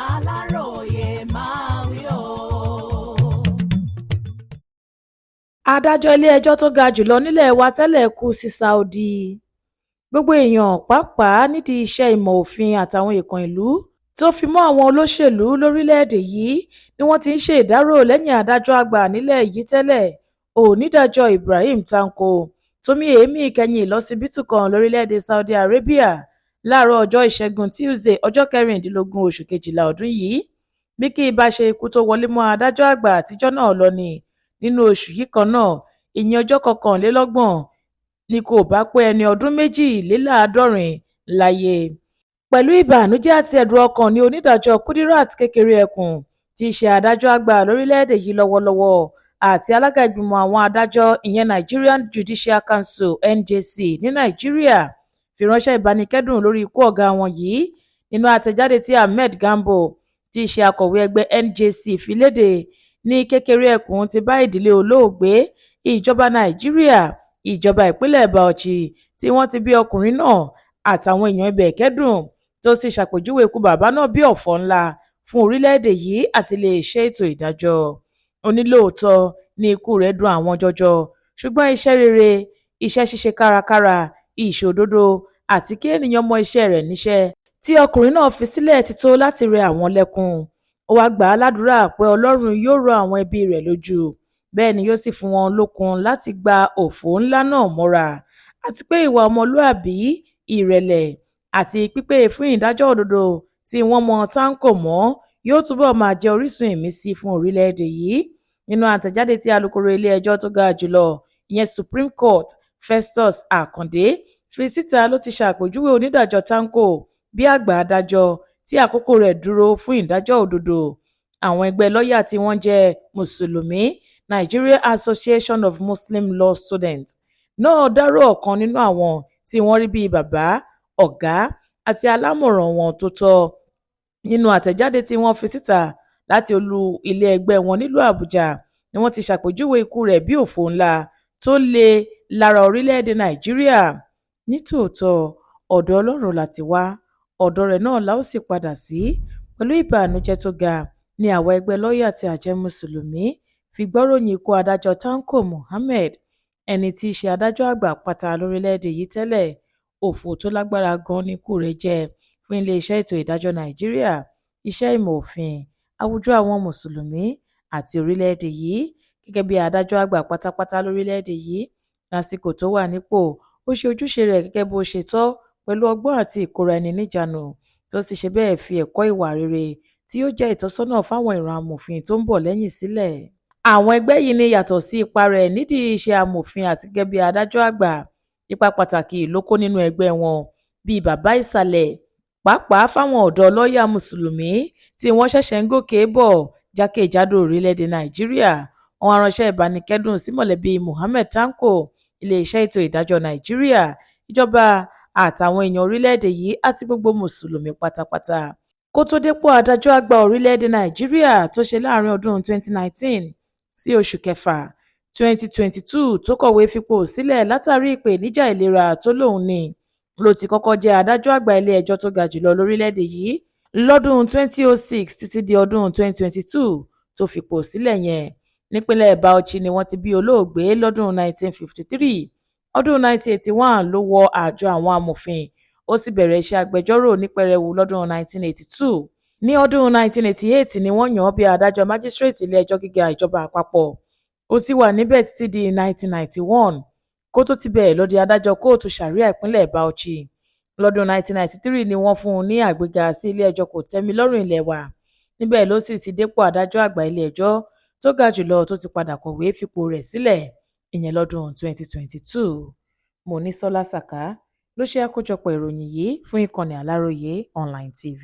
Aláròye máa wí o. Adájọ́ ilé-ẹjọ́ tó ga jù lọ nílé wa tẹ́lẹ̀ kú sí Saudi. Gbogbo èèyàn pàápàá nídìí iṣẹ́ ìmọ̀ òfin àtàwọn ẹ̀ẹ̀kan ìlú tó fi mọ́ àwọn olóṣèlú lórílẹ̀-èdè yìí ni wọ́n ti ń ṣèdárò lẹ́yìn adájọ́ àgbà nílẹ̀ yìí tẹ́lẹ̀, onídàájọ́ Ibrahim Tanko, tó mí èémí ìkẹyìn lọsibítù kan lórílẹ̀-èdè Saudi Arabia láàárọ̀ ọjọ́ ìṣẹ́gun tusidee, ọjọ́ kẹrìndínlógún oṣù kejìlá ọdún yìí. Bí kì í bá ṣe ikú tó wọlé mọ́ adájọ́ àgbà àtijọ́ náà lọ ni nínú oṣù yìí kan náà, ìyẹn ọjọ́ 21, ni kò bá pé ẹni ọdún 72 láyé. Pẹ̀lú ìbànújẹ́ àti ẹ̀dùn ọkàn ní onídàájọ́ Kudirat Kékeré-Ekun, tí í ṣe adájọ́ àgbà lórílẹ̀-èdè yìí lọ́wọ́lọ́wọ́ àti alága ìgbìmọ̀ àwọn adájọ́, ìyẹn Nigerian Judicial Council (NJC) ní Nàìjíríà, fi ránṣẹ́ ìbánikẹ́dùn lórí ikú ọ̀gá wọn yìí. Nínú àtẹ̀jáde tí Ahmed Gambo, tí í ṣe akọ̀wé ẹgbẹ́ NJC, fi lédè ní Kékeré-Ekun ti bá ìdílé olóògbé, ìjọba Nàìjíríà, ìjọba ìpínlẹ̀ Bauchi tí wọ́n ti bí ọkùnrin náà àtàwọn èèyàn ibẹ̀ kẹ́dùn, tó sì ṣàpèjúwe ikú bàbá náà bíi ọ̀fọ̀ ńlá fún orílẹ̀-èdè yìí àti iléeṣẹ́ ètò ìdájọ́. Ó ní lóòótọ́ ni ikú rẹ̀ dùn àwọn jọjọ, ṣùgbọ́n iṣẹ́ rere, iṣẹ́ ṣíṣe kárakára, ìṣòdodo àti kí ènìyàn mọ iṣẹ́ rẹ̀ níṣẹ́ tí ọkùnrin náà fi sílẹ̀ ti tó láti rẹ àwọn lẹ́kún. Ó wáá gbà á ládùúrà pé Ọlọ́run yóò rọ àwọn ẹbí rẹ̀ lójú, bẹ́ẹ̀ ni yóò sì fún wọn lókun láti gba òfò ńlá náà mọ́ra, àti pé ìwà ọmọlúàbí, ìrẹ̀lẹ̀ àti pípé fún ìdájọ́ òdodo tí wọ́n mọ Tanko mọ́ yóò túbọ̀ máa jẹ́ orísun ìmísí fún orílẹ̀-èdè yìí. Nínú àtẹ̀jáde tí alūkkóró ilé-ẹjọ́ tó ga jù lọ, ìyẹn Supreme Court, Festus Akande, fi síta ló ti ṣàpèjúwe onídàájọ́ Tanko bíi àgbà adájọ́ tí àkókò rẹ̀ dúró fún ìdájọ́ òdodo. Àwọn ẹgbẹ́ lọ́ọ̀yà tí wọ́n jẹ́ mùsùlùmí, Nigeria Association of Muslim Law Students, náà dárò ọ̀kan nínú àwọn tí wọ́n rí bíi bàbá, ọ̀gá àti alámọ̀ràn wọn tó tọ́. Nínú àtẹ̀jáde tí wọ́n fi síta láti olú ilé ẹgbẹ́ wọn nílùú Àbújá ni wọ́n ti ṣàpèjúwe ikú rẹ̀ bíi òfò ńlá tó le lára orílẹ̀-èdè Nàìjíríà. Ní tòótọ́, ọ̀dọ̀ Ọlọ́run la ti wá, ọ̀dọ̀ rẹ̀ náà la ó sì padà sí. Pẹ̀lú ìbànújẹ́ tó ga ni àwa ẹgbẹ́ lọ́ọ̀yà tí a jẹ́ mùsùlùmí fi gbọ́ròyìn ikú adájọ́ Tanko Muhammad, ẹni tí í ṣe adájọ́ àgbà pátá lórílẹ̀-èdè yìí tẹ́lẹ̀. Òfò tó lágbára gan-an ni ikú rẹ̀ jẹ́ fún iléeṣẹ́ ètò ìdájọ́ Nàìjíríà, iṣẹ́ ìmọ̀ òfin, àwùjọ àwọn mùsùlùmí àti orílẹ̀-èdè yìí. Gẹ́gẹ́ bíi adájọ́ àgbà pátápátá lórílẹ̀-èdè yìí lásìkò tó wà nípò, ó ṣe ojúṣe rẹ̀ gẹ́gẹ́ bó ṣe tọ́ pẹ̀lú ọgbọ́n àti ìkóra-ẹni-níjàánu, tó sì ṣe bẹ́ẹ̀ fi ẹ̀kọ́ ìwà rere tí yóò jẹ́ ìtọ́sọ́nà fáwọn ìran amòfin tó ń bọ̀ lẹ́yìn sílẹ̀. Àwọn ẹgbẹ́ yìí ní yàtọ̀ sí ipa rẹ̀ nídìí iṣẹ́ amòfin àti gẹ́gẹ́ bíi adájọ́ àgbà, ipa pàtàkì ló kó nínú ẹgbẹ́ wọn bíi bàbá ìsàlẹ̀, pàápàá fáwọn ọ̀dọ́ lọ́ọ̀yà mùsùlùmí tí wọ́n ṣẹ̀ṣẹ̀ ń gòkè bọ̀ jákèjádò orílẹ̀-èdè Nàìjíríà. Wọ́n wá ránṣẹ́ ìbánikẹ́dùn sí mọ̀lẹ́bí Muhammed Tanko, iléeṣẹ́ ètò ìdájọ́ Nàìjíríà, ìjọba àtàwọn èèyàn orílẹ̀-èdè yìí àti gbogbo mùsùlùmí pátápátá. Kó tóó dépò adájọ́ àgbà orílẹ̀-èdè Nàìjíríà tó ṣe láàrin ọdún 2019 sí oṣù kẹfà 2022 tó kọ̀wé fipò sílẹ̀ látàrí ìpèníjà ìlera tó lóun ní, ló ti kọ́kọ́ jẹ́ adájọ́ àgbà ilé-ẹjọ́ tó ga jù lọ lórílẹ̀-èdè yìí lọ́dún 2006 títí di ọdún 2022 tó fipò sílẹ̀ yẹn. Nípínlẹ̀ Bauchi ni wọ́n ti bí olóògbé lọ́dún 1953. Ọdún 1981 ló wọ àjọ àwọn amòfin, ó sì bẹ̀rẹ̀ iṣẹ́ agbẹjọ́rò ní pẹrẹwu lọ́dún 1982. Ní ọdún 1988 ni wọ́n yàn án bíi adájọ́ májísreetí ilé-ẹjọ́ gíga ìjọba àpapọ̀, ó sì wà níbẹ̀ títí di 1991 kó tóó tibẹ̀ lọ di adájọ́ kóòtù saria ìpínlẹ̀ Bauchi. Lọ́dún 1993 ni wọ́n fún un ní àgbéga sí ilé-ẹjọ́ kò-tẹ́-mi-lọ́rùn ilé wa. Níbẹ̀ ló sì ti dépò adájọ́ àgbà ilé-ẹjọ́ tó ga jù lọ tó ti padà kọ̀wé fipò rẹ̀ sílẹ̀, ìyẹn lọ́dún 2022. Mọ́nísọ́lá Sàká ló ṣe àkójọpọ̀ ìròyìn yìí fún ìkànnì Aláròye Online TV.